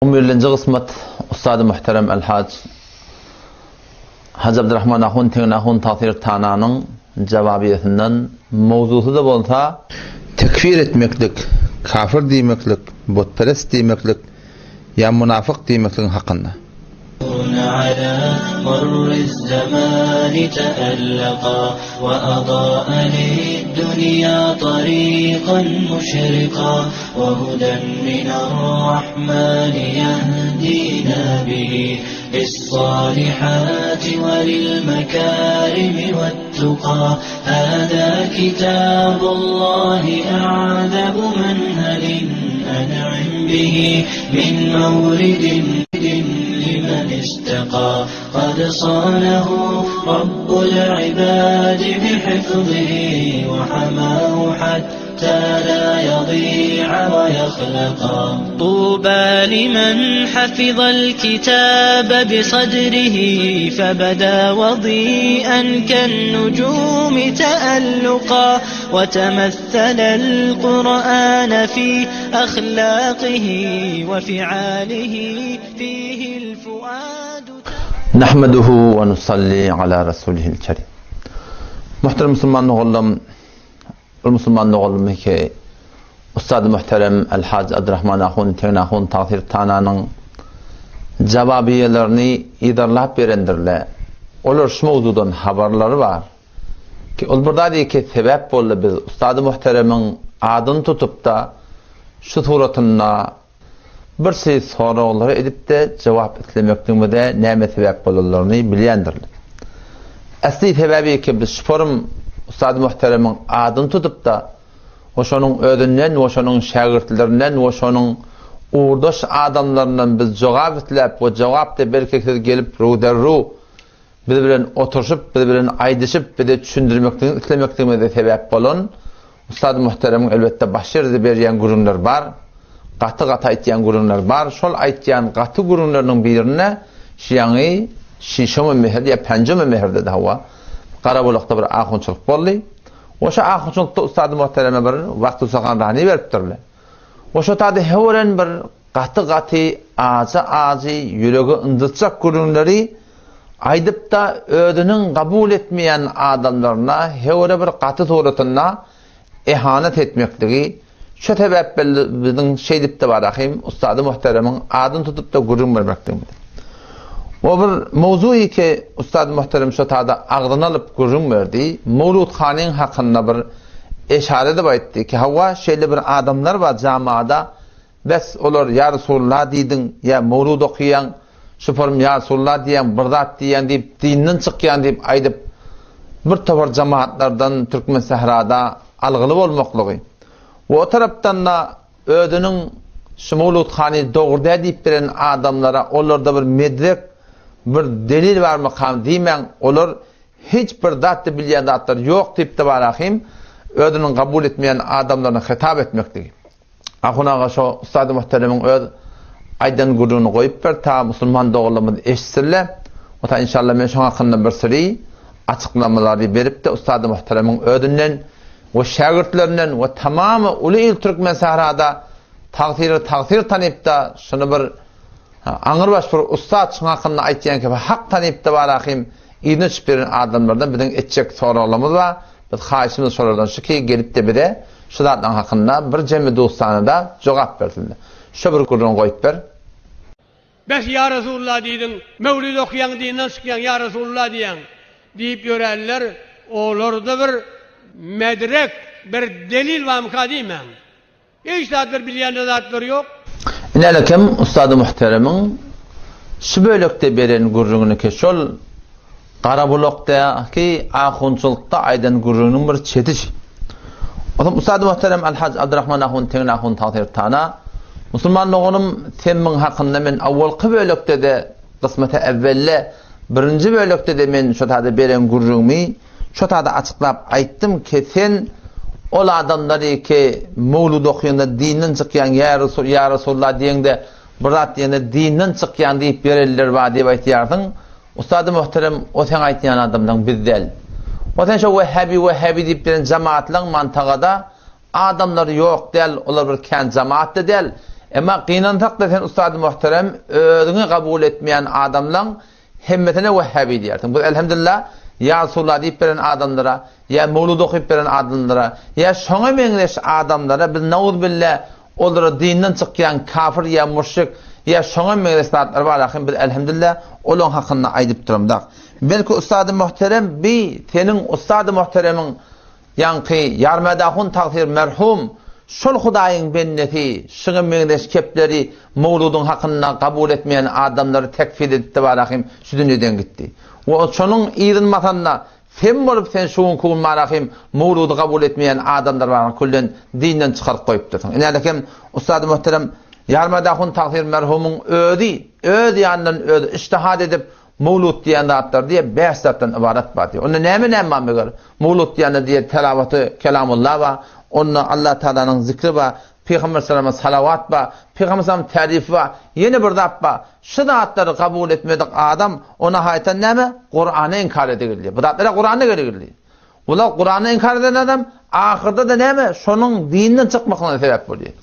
On birinji gysmat Ussady Muhterem El-Haj Hajy Abdurrahman Ahun Tegin Ahun Tagsyr Tananyň Jawabiýesinden mowzusy-da bolsa, Tekfir etmeklik, kafir diýmeklik, butperest diýmeklik ýa munafyk diýmekligiň hakynda. على مر الزمان تألقا وأضاء للدنيا طريقا مشرقا وهدى من الرحمن يهدينا به للصالحات وللمكارم والتقى هذا كتاب الله أعذب منهل أنعم به من مورد لمن استقى قد صانه رب العباد بحفظه وحماه حتى لا يضيع ويخلقا طوبى لمن حفظ الكتاب بصدره فبدا وضيئا كالنجوم تألقا وتمثل القرآن في أخلاقه وفعاله فيه الفؤاد Nahmeduhu we nusalli ala rasulihil kerim. Muhterem musulman doganlarym, bir musulman doganym ki Ustad muhterem El Haj Abdurrahman Ahun Tegin Ahun Tagsyr Tananyň jawabiýelerini yzarlap berendirle. Olar şu mowzudan habarlary bar. Ki ol bir zat ki sebäp boldy biz Ustad muhteremiň adyny tutup-da şu suratynda Bir şeý soraglary edip-de jogap islemekligimize näme sebäp bolanlaryny bilýändirler. Äsli sebäbi ki biz şu forum Ustady Muhteremiň adyny tutup-da we şonuň özünden we şonuň şägirtlerinden we şonuň ugurdaş adamlaryndan biz jogap isläp we jogap-da belki siz gelip ruderru Biz bilen oturyşyp, biz bilen aýdyşyp, bize düşündirmekligini islemekligimize sebäp bolan Ustad Muhteremiň elbetde başga ýerde berýän gürrüňleri bar. Gaty-gaty aýtýan gürrüňleri bar. Şol aýtýan gaty gürrüňleriniň birinde şu ýaňy Şişoma mehir ýa Pänjoma mehirdedi hawa. Garabulakda bir ahunçylyk boldy. Oşa ahunçylykda Ustad Muhtereme bir wagty-sogan beripdirler. Oşa tada höwren bir Gaty-gaty ajy-ajy ýüregi ynjytjak gürrüňleri aýdyp-da özüniň gabul etmeýän adamlaryna höwre bir gaty suratynda ehanet etmekligi şo sebäpbelli biziň şeýdip-de barahym ussady muhteremiň adyny tutup-da gürrüň bermekligimiz. O bir mowzugy ki ussady muhterem şo tada agzyna alyp gürrüň berdi. Mowlud hanyň hakynda bir eşara edip aýtdy ki hawa şeýle bir adamlar bar jamada Bes, olar Ýa Resulullah diýdiň, ýa mowlud okaýaň, şuparym Ýa Resulullah diýýäň, bir zat diýýäň diýip, dinden çykýaň diýip aýdyp, bir topar jemagatlardan Türkmensährada algyly bolmaklygy we o tarapdan-da özüniň şu mowludhany dogry däl diýip beren adamlara olarda bir medrek, bir delil barmyka diýmäň, olar hiç bir zat-da bilýän zatlary ýok diýip-de barahym özüniň gabul etmeýän adamlaryna hitap etmekligi. Ahun aga şo Ustady Muhteremiň öz aýdan gürrüňini goýup ber ta musulman doganlarymyz eşitsinle. Ota inşallah men şoň hakynda bir syry açyklamalary beripde Ustady Muhteremiň özünden we şägirtlerinden we tamamy uly il Türkmen sährada tagsyry tagsyr tanypda şuny bir Aňrybaş bir ussat şuň hakynda aýtýan kefe hak tanypda barahym yzyna düşüp ýören adamlardan biziň etjek soraglarymyz bar. Biz haýyşymyz şolardan şu ki gelipde bize şu zatlaryň hakynda bir jemi dustanada jogap bersinler. Şo bir gürrüňi goýup ber. Bes ýa Resulullah diýdiň, möwlid okýaň dinden çykýaň ýa Resulullah diýýäň diýip ýörenler olarda bir medrek bir delil barmyka diýmäň. Hiç zat bir bilýän-de zatlary ýok. Inälekem ussady muhteremiň şu bölekde beren gürrüňiniki şol Garabulakdaky ahunçylykda aýdan gürrüňiniň bir çeti şi. Onsoň ussady muhterem Al-Haj Abdurrahman ahun Tegin ahun Tagsyr Tana, Musulman doganym sen muň hakynda men awwalky bölekde-de gysmete äwwelde birinji bölekde-de men şo taýda beren gürrüňimi Şo tada açyklap aýtdym ki sen ol adamlary ki mowlud okýanda dinden çykýaň ýa Resul ýa Resulullah diýeňde bir zat diýende dinden çykýaň diýip ýörenler bar diýip aýtýarsyň. Ustady muhterem o seň aýtýan adamlaň biz däl. O sen şo wehhabi wehhabi diýip ýören jamaatlaň mantagada adamlary ýok däl olar bir kän jamaat-da däl. Emma gynansak-da sen ustady muhterem özüňi kabul etmeýän adamlaň hemmesine wehhabi diýersiň. Biz elhamdülillah ýa Resulullah diýip beren adamlara, ýa mewlud okyp beren adamlara, ýa şoňa meňzeş adamlara biz nauzbillah olara dinden çykýan kafir ýa müşrik ýa şoňa meňzeş zatlar bar ahim biz elhamdülillah olaň hakynda aýdyp duramzak. Belki ustady muhterem bi seniň ustady muhteremiň Ýaňky Ýarmädahun tagsyr merhum şol Hudaýyň bendesi şuňa meňzeş kepleri mowludyň hakynda kabul etmeýän adamlary tekfir edipdi barahym şu dünýeden gitdi. We şonuň yzyn basanda sen bolup sen şu günki gün barahym mowludy kabul etmeýän adamlar barahym küllen dinden çykaryp goýupdyrsyň. Inälekem ussady muhterem Ýarmädahun tagsyr merhumyň özi öz ýanyndan özi ijtihad edip Mowlut diýen zatlar diýe bäş zatdan ybarat bar diýe. Onda näme näme bar meger? Mowlut diýende diýe telawaty kelamullah bar, onda Allah Taalanyň zikri bar, Pygamber salama salawat bar, Pygamber salam tärifi bar, ýene bir zat bar. Şu zatlary kabul etmedik adam ona haýtan näme? Kurany inkar edigildi. Bu zatlara Kuranda geligildi. Bular Kurany inkar eden adam ahyrda da näme? Şonuň dinden çykmaklygyna sebäp bolýar.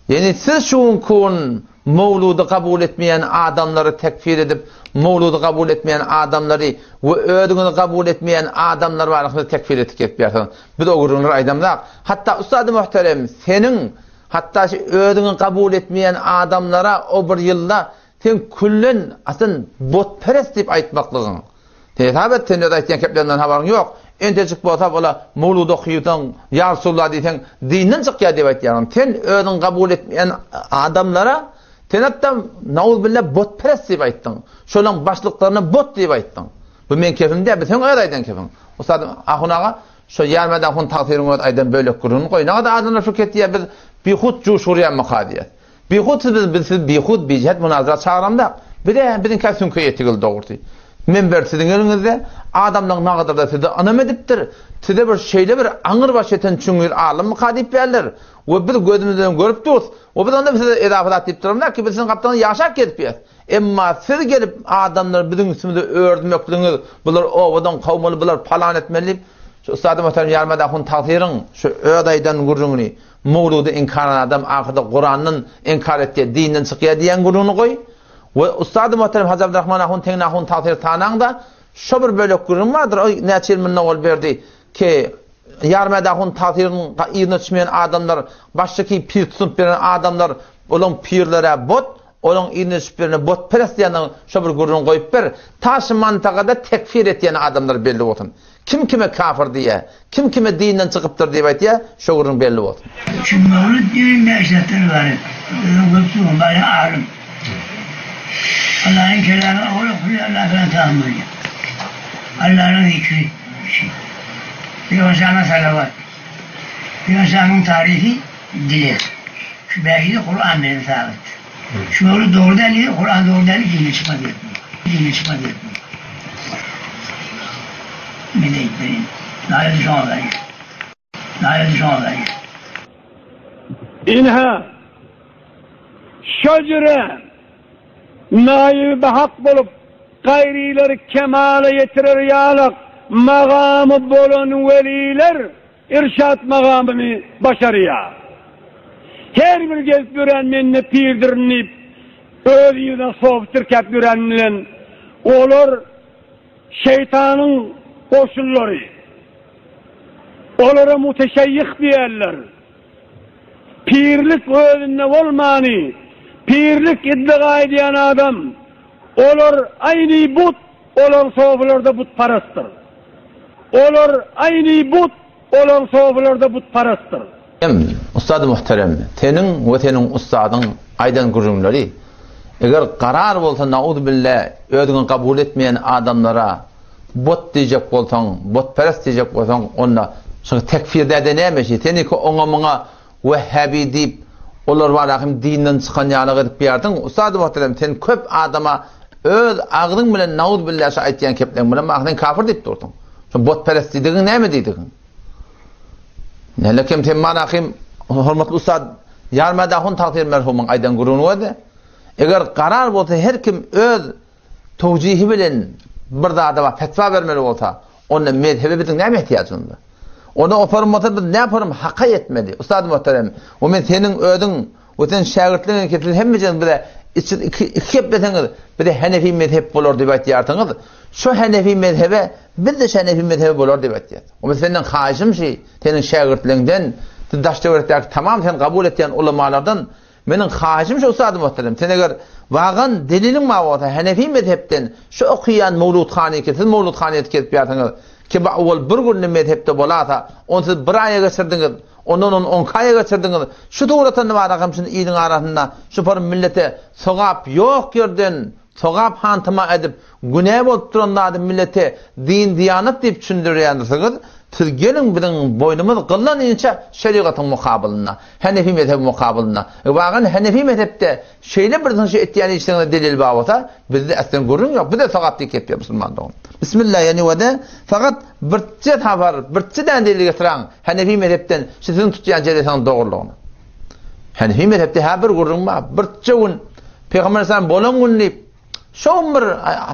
Ýagny siz şu günki gün mowludy kabul etmeýän adamlary tekfir edip, mowludy kabul etmeýän adamlary we özüňizi kabul etmeýän adamlar barasynda tekfir etip gelip ýörsiňiz. Biz o gürrüňleri aýdamzak. Hatda ussady muhterem seniň hatda şu özüňi kabul etmeýän adamlara o bir ýylda sen küllen asyn botperest diýip aýtmaklygyň Sen hesap et, sen öz aýtýan kepleriňden habaryň ýok. Entejik bolsa bola mowlud okysaň, ýa Resulullah diýseň, dinden çykýar diýip aýtýaryn. Sen özüň kabul etmeýän adamlara sen hatda nauzbillah botperest diýip aýtdyň. Şolaň başlyklaryna bot diýip aýtdyň. Bu meň kepim däl, bu seň öz aýdan kepiň. Ussat Ahun aga, şo Ýarmät ahun tagsyryň öz aýdan bölek gürrüňini goý. Nagada adamlar pikir etýär, biz bihut juş urýanmyka diýýär. Bihud siz biz biz siz bihud bijihet munazara çagyramzak. Bize biziňkä süňke ýetigil dogrusy. Menber siziň eliňizde, adamlaň nagadyrda size ynam edipdir. Size bir şeýle bir aňyr baş ýeten çüňňir alymmyka diýip bärler. We biz gözümiz bilen görüp durus. We biz onda size edafa zat diýip duramzak ki biz siziň gapdalyňyzda ýaşap gezip ýös. Emma siz gelip adamlary biziň üstümize ördmekligiňiz, bular obadan kowmaly, bular palan etmeli diýip, şu Ustady Muhterem Ýarmät ahun tagsyryň şu öz aýdan gürrüňini Mowludy inkar eden adam ahyrda Kurandan inkar etýär, dinden çykýar diýen gürrüňini goý. We Ustady Muhterem Hajy Abdurrahman ahun Tegin ahun tagsyr tanaňda şo bir bölek gürrüň bardyr, oý näçe ýyl mundan owal berdi ki Ýarmät ahun tagsyryň yzyna düşmeýän adamlar, başdaky pir tutunyp beren adamlar, olaň pirler-ä bot, olaň yzyna düşüp berene botperest diýen şo bir gürrüňi goýup ber. Ta şu mantagada tekfir etýän adamlar belli bolsun. Kim kime kafir diýýär, kim kime dinden çykypdyr diýip aýtýar, şo gürrüň belli bolsun. Şu mewlid diýen näşatdan ybarat. Özüň görüp durun, baýry alym. Allanyň kelamy owal okulýar, Allah bilen taam bolýar. Allanyň zikri üçin. Pygamberimize salawat. Pygamberimiziň taryhy dileg. Şu bäşisi Kuran bilen sabyt. Şu mewlid dogry däl diýse, Kuran dogry däl diýip dinden çykmaz diýip. Dinden çykmaz diýip. Men aýdyp bereýin. Naýyl şoňa berýär. Naýyl şoňa berýär. Ynha, şo jüre naýyby bahak bolup, gaýrylary kemala ýetirer ýalak magamy bolan weliler irşat magamyny başarýar. Her bir gezip ýören mende pirdirin diýip, öz yzyna sopy tirkäp ýören bilen olar şeýtanyň goşunlary. Olara muteşeýýih diýerler. Pirlik özünde bolmany, pirlik iddiga edýän adam, olar aýny but, olaň sopulary-da butparastdyr. Olar aýny but, olaň sopulary-da butparastdyr. Em, ussady muhterem, seniň we seniň ussadyň aýdan gürrüňleri, eger karar bolsa nauzubille özüňi kabul etmeýän adamlara bot diýjek bolsaň, botperest diýjek bolsaň, onda şuny tekfir däde näme şi, seniki oňa-muňa wehhabi diýip, olar barada hem dinden çykan ýalyk edip ýardyň, ussady muhterem, sen köp adama öz agzyň bilen nauzubille şu aýtýan kepleň bilen maňa sen kafir diýip dursuň. Şu botperest diýdigiň näme diýdigiň? Nälekem sen mana kim hormatly ussat Ýarmät ahun tagsyr merhumyň aýdan gürrüňini görde. Eger karar bolsa her kim öz towjihi bilen bir zada bar fetwa bermeli bolsa, onda mezhebe biziň näme ihtiýajymyz bar? Onda oparym bolsa biz näme yaparym haka ýetmeli. Ussat muhterem, o men seniň özüň. We sen şägirtleriň ki siz hemmejiňiz bize içiz iki iki gepleseňiz bize Henefi mezhep bolar diýip aýtýarsyňyz. Şo Henefi mezhebe biz-de Şenefi mezhebi bolar diýip aýtýas. Onda senden haýyşym şi, seniň şägirtleriňden, siz daş-töwerekdäki tamam sen kabul etýän ulamalardan meniň haýyşym şu ussady muhterem, sen eger wagan deliliň bar bolsa Henefi mezhepden şu okaýan mowludhany ki siz mowludhany edip gezip ýarsyňyz ki bu owal bir günde mezhepde bolasa, ony siz bir aýa geçirdiňiz, ondan ony onki aýa geçirdiňiz, şu suratdan ybarat hem şuny iliň arasynda şu bir millete sogap ýok ýerden Sogap hantama edip, günä bolup duran zady millete din-diýanat diýip düşündirýändirsiňiz, siz geliň biziň boýnumyz gyldan inçe şerigatyň mukabylynda, henefi mezhebiň mukabylynda. Wagan henefi mezhepde şeýle bir siziň şu etýän işleriňize delil bar bolsa, bizde aslen gürrüň ýok, bize sogap diýip gepýär musulman dogan. Bismillah ýani wede fakat birje habar, birje däne delil getiräň henefi mezhepden şu siziň tutýan jelesaňyz dogrulygyna. Henefi mezhepde hä bir gürrüň bar, birje gün Pygamber aleyhisselam bolan gün diýip, şo gün bir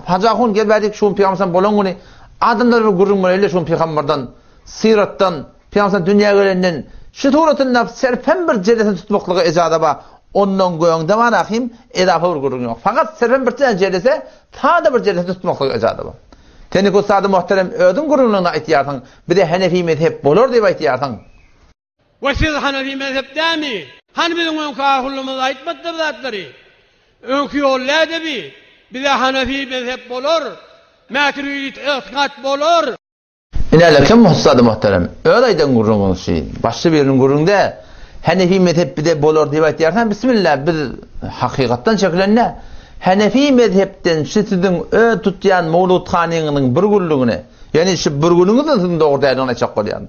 Hajy ahun gel bärik şu gün Pygamber aleyhisselam bolan güni adamlar bir gürrüň bereli şu gün pygamberden, syratdan, Pygamber aleyhisselam dünýä gelenden şu suratynda serpem bir jelesini tutmaklyga ejaza bar. Ondan göňde bar ahim edafa bir gürrüň ýok. Fakat serpem bir tane jelese, sada bir jelesini tutmaklyga ejaza bar. Seni ustady muhterem özüň gürrüňiňde aýtýarsyň, bize Henefi mezhep bolar diýip aýtýarsyň. We siz Hanefi mezhep dämi? Hany biziň öňki ahullymyz aýtmadyda bu zatlary? Öňki ýol näde bi? Bize Hanefi mezhep bolar, Mäturidit ygtykat bolar. Ine kim ussady muhterem, öz aýdan gürrüňiň şi, başga biriniň gürrüňi däl. Hanefi mezhep bize bolar diýip aýtýarsaň, bismillah, biz hakykatdan çekilende Hanefi mezhepden şi siziň öz tutýan mowludhanyňyzyň bir günlügini, ýagny şi bir günüňizden siziň dogry däldigini aýtjak bolýan.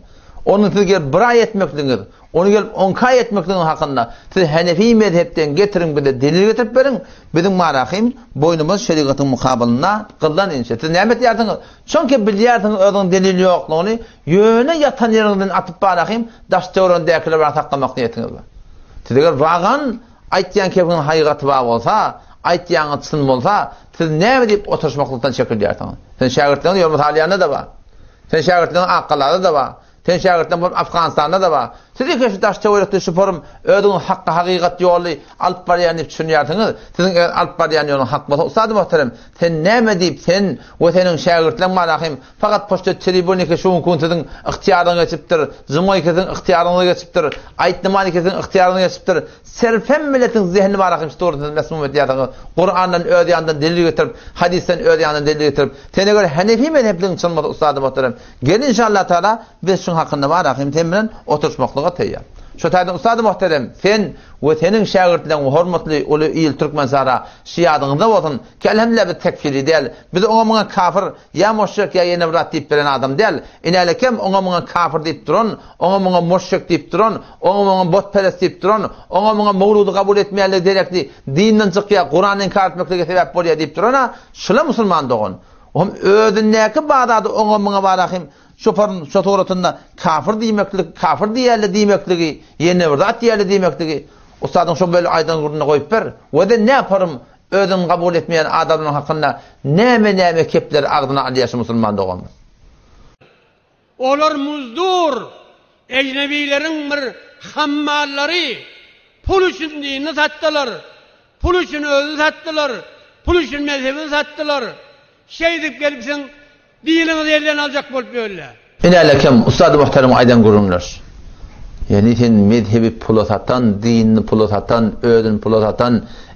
Ony siz gelip bir aý etmekligiňiz, ony gelip onki aý etmekligiňiz hakynda siz Henefi mezhepden getiriň bize delil getirip beriň, biziň marahym boýnumyz şerigatyň mukabylynda gyldan inçe. Siz näme etýärsiňiz? Çünki bilýärsiňiz özüňiň delil ýoklugyny, ýöne ýatan ýeriňizden atyp barahym daş-töweregindäkiler bilen saklamak niýetiňiz bar. Siz eger wagan aýtýan kepiňiz haýygaty bar bolsa, aýtýanyňyz çyn bolsa, siz näme diýip oturyşmaklykdan çekilýärsiňiz? Siziň şägirtleriňiz ýolbars alýanda-da bar. Sen şägirtleriň Akgalada-da bar. Sen şägirtleriň bolup Afganystanda-da bar. Siz eke şu daş-töwerekde şu forum özüňiz hakka hakykat ýoly alyp barýan diýip düşünýärsiňiz. Siziň eger alyp barýan ýoluň hak bolsa, ussady muhterem, sen näme diýip sen we seniň şägirtleriň barahym fakat poçta tribuniki şu günki gün siziň ygtyýaryňyza geçipdir, juma iki siziň ygtyýaryňyza geçipdir, aýt namaz iki siziň ygtyýaryňyza geçipdir. Serpem milletiň zehni barahym şu dogrusyny mesmum edýärsiňiz. Kurandan öz ýanyndan delil getirip, hadysdan öz ýanyndan delil getirip, Sen eger Henefi mezhepligiň çyn bolsa ussady muhterem, gel inşallah taala biz şuň hakynda bar ahim sen bilen oturyşmaklyga teýýar. Şo taýdan ussady muhterem, sen we seniň şägirtleriň we hormatly uly il Türkmenistana şy ýadyňyzda bolsun ki elhamdülillah biz tekfiri däl, biz oňa muňa kafir ýa moşşek ýa ýene bir zat diýip beren adam däl. Inälekem oňa muňa kafir diýip duran, oňa muňa moşşek diýip duran, oňa muňa botperest diýip duran, oňa muňa mowludy kabul etmeýänligi derekli dinden çykýar, Kurany inkar etmeklige sebäp bolýar diýip durana Şula musulman dogan. Ohm özündäki bazady oňa muňa barahym şoparyn şo suratynda kafir diýmeklik, kafir diýerli diýmekligi, ýene bir zat diýerli diýmekligi ussadyň şo böle aýdan gürrüňini goýup ber. We-de näparym özüni kabul etmeýän adamlaryň hakynda näme-näme kepleri agzyna alýar şu musulman doganymyz. Olar muzdur, ejnebileriň bir hammallary, pul üçin dinini satdylar, pul üçin özüni satdylar, pul üçin mezhebini satdylar. Şeýdip gelipsiň, diniňizi elden aljak bolup ýörler. Ine-lekem, ussady muhteremiň aýdan gürrüňler. Ýagny sen mezhebi pula satan, dinini pula satan, özüni pula satan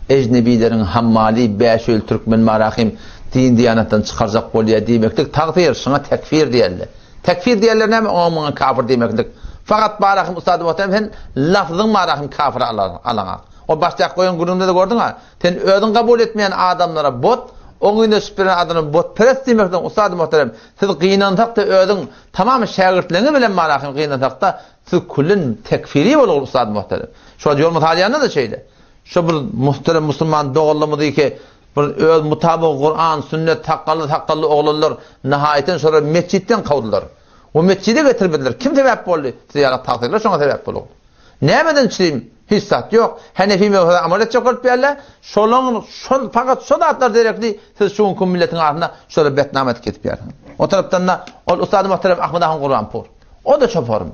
ejnebileriň hammaly bäşöýli türkmen marahym din-diýanatdan çykarjak bolýar diýmeklik tagsyr, şuňa tekfir diýerler. Tekfir diýerler näme oňa muňa kafir diýmeklik. Fakat barahym ussady muhterem sen lafzyň marahym kafir alaňa. O başdaky goýan gürrüňde-de gördüň-a, sen özüň kabul etmeýän adamlara bot, oňyn ösüp beren adamlara botperest diýmeklik ussady muhterem siz gynansakda özüň Tamam şägirtleriňiz bilen marahym gynansakda siz küllen tekfiri bolugul ustad muhterem. Şo ýol mysalýanda-da şeýle. Şo bir muhterem musulman doganlarymyzy ki bir öz mutabyk Kuran, sünnet sakgally sakgally oglanlar nahaýaten şolar metjitden kowdular. O metjide getirmediler. Kim sebäp boldy? Siz ýaly tagsyrylar şoňa sebäp bolugul. Nämeden çyzym? Hiç zat ýok. Henefi mezhebine amal etjek bolup ýörler. Şolaň şol fakat şo zatlar derekli siz şu günki milletiň arasynda şolara betnam edip gezip ýörsiňiz. O tarapdan-da ol ussady muhterem Ahmet ahun Gurbanpur. O-da çoparym.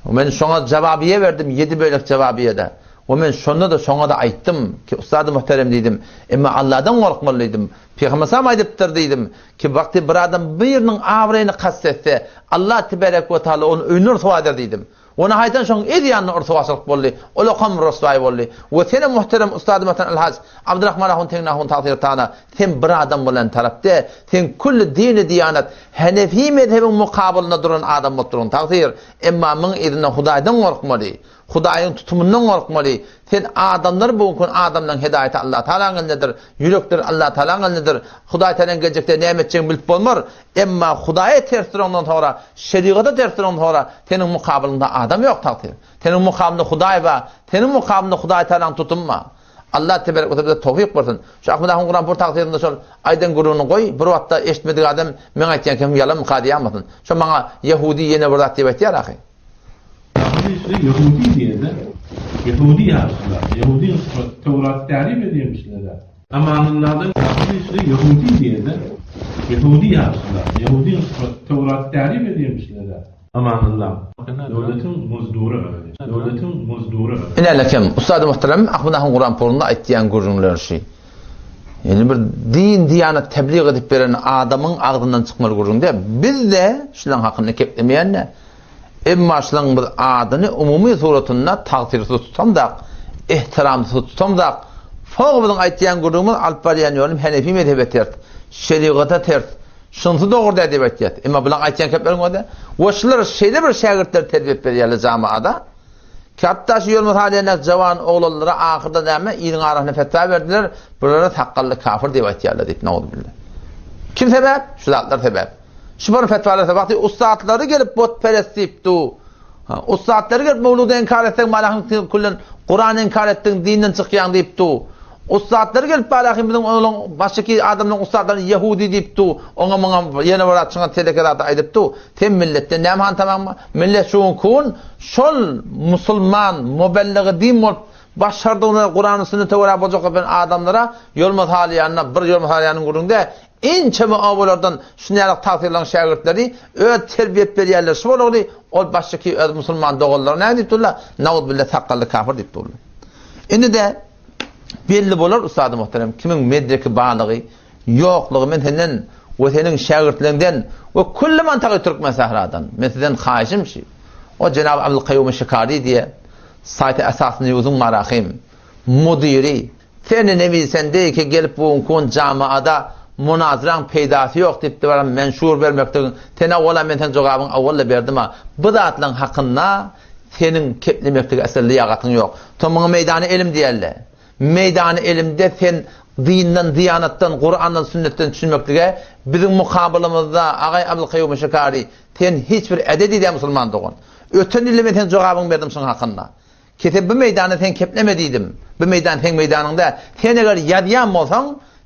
Men şoňa jawabiýe berdim, ýedi bölek jawabiýede. We men şonda-da şoňa-da aýtdym ki, Ustady muhterem diýdim, emma Alladan gorkmaly diýdim. Pygamber salam aýdypdyr diýdim ki, wagty bir adam biriniň abraýyny kast etse, Allah teberek we taala ony öýüne ryswa eder diýdim. We nahaýtan şoň yz ýanynda ryswaçylyk boldy. Olakam ryswaý boldy. We senem muhterem ustady muhterem Elhaj Abdurahman ahun Tegin ahun tagsyr tana sen bir adam bolan tarapda sen külli dini diýanat Hanefi mezhebiň mukabylynda duran adam bolup durun tagsyr. Emma muň yzynda Hudaýdan gorkmaly. Hudaýyň tutumyndan gorkmaly. Sen adamlar bu gün adamlaryň hedaýaty Allah Tagalaň elindedir. Ýürekler Allah Tagalaň elindedir. Hudaý Tagalaň geljekde näme etjegini bilip bolmar. Emma Hudaýa ters durandan soňra, şerigata ters durandan soňra seniň mukabylyňda adam ýok tagsyr. Seniň mukabylyňda Hudaý bar. Seniň mukabylyňda Hudaý Tagalaň tutumy bar. Allah teberek we bize towfyk bersin. Şu Ahmet ahun Kuran pur tagsyrynda şol aýdan gürrüňini goý, bir wagtda eşitmedik adam meň aýtýan kemim ýalanmyka diýýärmisin? Şo maňa ýehudi ýene bir zat diýip aýtýar ahy. Ýahudi ýehudi diýende, ýehudi ýaşlar, ýehudi Töwraty tälim edýärmişler-dä. Amanulladan Ýahudi ýehudi diýende, ýehudi ýaşlar, ýehudi Töwraty tälim edýärmişler-dä. Amanulla, döwletiň muzdury, döwletiň muzdury. Ine lekem, ussady muhterem Ahmet ahun Kuranpurunda aýtýan gürrüňleri şi. Ýöne bir din, diýanat tebliğ edip beren adamyň agzyndan çykmaly gürrüň däl. Biz-de şulaň hakynda keplemeýän-de. Emma şulaň biz adyny umumy suratynda tagsyrsyz tutamzak, ehtiramsyz tutamzak, soň biziň aýtýan gürrüňimiz alyp barýan ýolum Henefi mezhebe ters, şerigata ters, şunsy dogry däl diýip aýtýas. Emma bulaň aýtýan kepleriň özi we şular şeýle bir şägirtleri terbiýe edip berýärler jamaada, ki hatda şu ýoluma salýan jawan oglanlara ahyrda näme iliň arasynda fetwa berdiler, bulara sakgally kafir diýip aýtýarlar diýip, nauzubilla. Kim sebäp? Şu zatlar sebäp. Şu bir fetwalar wagty ussatlary gelip butperest diýip du. Ussatlary gelip mewludy inkar etseň malahyň küllen Kurany inkar etdiň dinden çykýaň diýip du. Ussatlary gelip balahyň biziň olaň başyky adamlaryň ussatlary ýehudi diýip du. Oňa muňa ýene bir zat çyňa teleke zat aýdyp du. Sen milletden näme han tamam? Millet şu gün kun şol musulman mubelligi din bolup başardygyna Kurany sünnete görä boljak ben adamlara ýolma salýanyna bir ýolma salýanyň gürrüňde Ençeme obalardan şunýalak tagsyrylaryň şägirtleri öz terbiýet berýänleri şu bolagly, ol başdaky öz musulman doganlary näme diýip durlar? Nauzubilla sakgally kafir diýip durlar. Indi-de belli bolar ussady muhterem kimiň medreki barlygy, ýoklugy men senden we seniň şägirtleriňden we külli mantagy türkmen sähradan men sizden haýyşym şi o jenab Abdulkaýum Şikari diýe saýty esas newsiň marahym mudiri Seni nebilsen deý ki gelip bu gün jamaada munazraň peýdasy ýok diýipdi baram menşur bermekdigiň sen awwala men seň jogabyň awwalla berdima bu zatlaň hakynda seniň keplemeklige asla lyýagatyň ýok to muňa meýdany elim diýerle meýdany elimde sen dinden diýanatdan kurandan sünnetden düşünmeklige biziň mukabylymyzda agaý Abdulkaýum Şikari sen hiç bir ededi diýä musulman dogan öten ýylda men seň jogabyňy berdim şuň hakynda Kese bu meýdanda sen kepleme diýdim. Bu meýdan seň meýdanyň däl. Sen eger ýazýan bolsaň,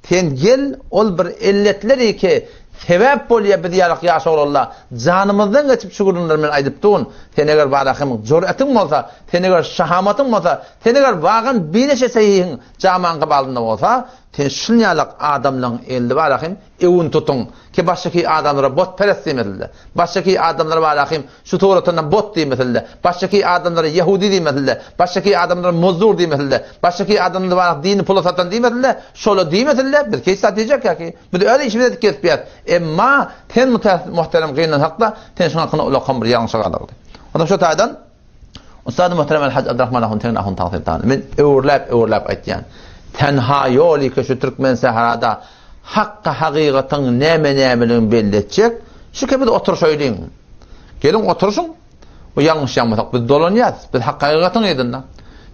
sen gel, ol bir elletler ki, sebäp bolýa biz ýalak ýaş oglanla janymyzdan geçip şu gürrüňleri men aýdyp durun. Sen eger barahym jüretiň bolsa, sen eger şahamatyň bolsa, sen eger wagan bineşe sehihiň jamaň gybalynda bolsa, sen şul ýalak adamlaň elli barahym Öwün tutuň, ki başyky adamlara botperest diýmesilde, başyky adamlara barahym şu suratynda bot diýmesilde, başyky adamlara ýehudi diýmesilde, başyky adamlara muzdur diýmesilde, başyky adamlara barah dini pula satan diýmesilde, şola diýmesilde, biz hiç zat diýjek ýa ki, biz öz işimizi edip gezipýäs. Emma sen muhterem gynansak-da, sen şuň hakynda ulakam bir ýalňyşa galyrdy. Onda şu taýdan Ussady muhterem El-Haj Abdurrahman ahun Tegin ahun tagsyr tany. Men öwürläp-öwürläp aýtýan. Tenha ýol ike şu türkmen sährada hakka hakykatyň näme-nämeligini belli etjek. Şu ke biz oturyşaýlyň. Geliň oturyşyň. Bu ýalňyşýanmasak biz dolanýas. Biz hak-hakykatyň yzynda.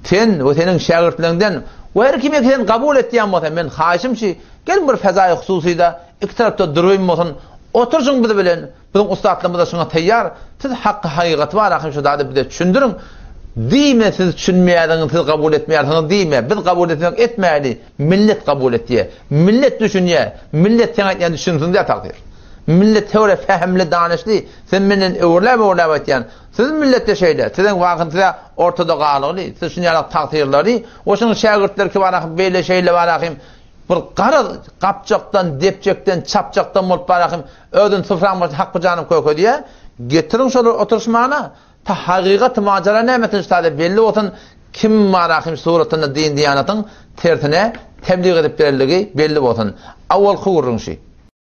Sen we seniň şägirtleriňden we her kim sen kabul etýän bolsa men haýyşym şi, geliň bir fezaýy hususyda iki tarapda duruým bolsun. Oturyşyň biz bilen. Biziň ussatlarymyz-da şuňa taýýar. Siz haky-hakykaty bar ahym şu zady bize düşündiriň. Diýme siz düşünmeýärsiňiz, siz kabul etmeýärsiňiz diýme. Biz kabul etmek etmäli, millet kabul etýär. Millet düşünýär. Millet seň aýtýan düşünsin diýär tagsyr. Millet höwre fähimli, danyşly. Sen menden öwürläp-öwürläp aýtýan. Siz milletde şeýle. Siziň wagtyn size ortada galygly. Siz şuny ýaly tagsyrlary, o şunuň şägirtleri ki bar ahym beýle şeýle bar ahym. Bir garaz gapjakdan, depjekden, çapjakdan bolup bar ahym. Özüni syfraň başyna Hakky janym köke diýýär. Getiriň şolary oturyşmana. Ta hakykat majara nämesin şu taýda belli bolsun. Kim bar-a kim suratynda din-diýanatyň tersine tebliğ edip berenligi belli bolsun. Awalky gürrüň şi.